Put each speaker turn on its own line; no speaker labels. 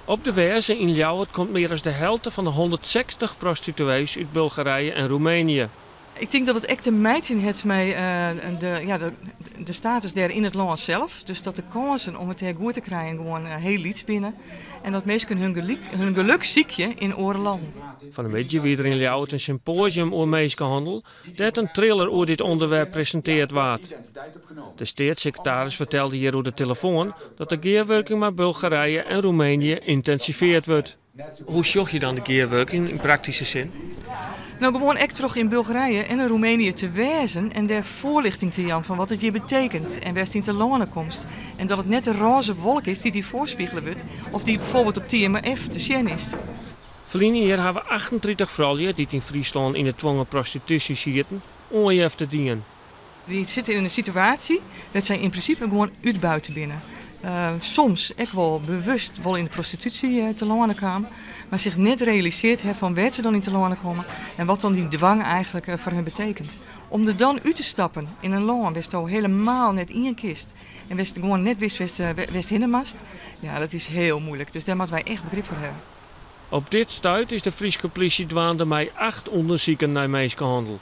Op de Weaze yn Ljouwert komt mear as de helte fan de 160 prostituees út Bulgarije en Roemenië.
Ik tink dat it ek te meitsjen hat mei de, ja, de status dêr yn it lân sels. Dus dat de kânsen om it dêr goed te krijen gewoan hiel lyts binne. En dat minsken hun gelok sykje yn oare lannen.
Fan 'e middei wie der yn Ljouwert in sympoasium oer minskehannel, dêr't in thriller oer dit ûnderwerp presintearre waard. De steatssekretaris fertelde hjir oer de telefoan dat de gearwurking mei Bulgarije en Roemenië yntinsivearre wurdt. Hoe sjoch je dan de gearwurking yn praktyske sin?
No, gewoan ek troch yn Bulgarije en yn Roemenië te wêzen en dêr foarljochting te jaan fan wat it hjir betekent en wêr'tst yn telâne komst. En dat it net de rôze wolk is dy't dy foarspegele wurdt of dy't byfoarbyld op TMF te sjen is.
Ferline jier hawwe 38 froulju dy't yn Fryslân yn de twongen prostitúsje sieten, oanjefte dien.
Dy sitte yn in situaasje dat sy yn prinsipe gewoan útbuite binne. Soms ek wol bewust wol yn de prostitúsje telâne kaam, mar sich net realisearre ha fan wêr't se dan yn telâne komme en wat dan dy dwang eigentlik foar harren betekent. Om der dan út te stappen yn in lân wêr'tsto hielendal net ien kinst en wêr'tst gewoan net witst wêr'tst hinne moatst, ja, dat is hiel muoilik. Dus dêr moatte wy echt begryp foar hawwe.
Op dit stuit is de Fryske plysje dwaande mei acht ûndersiken nei minskehannel.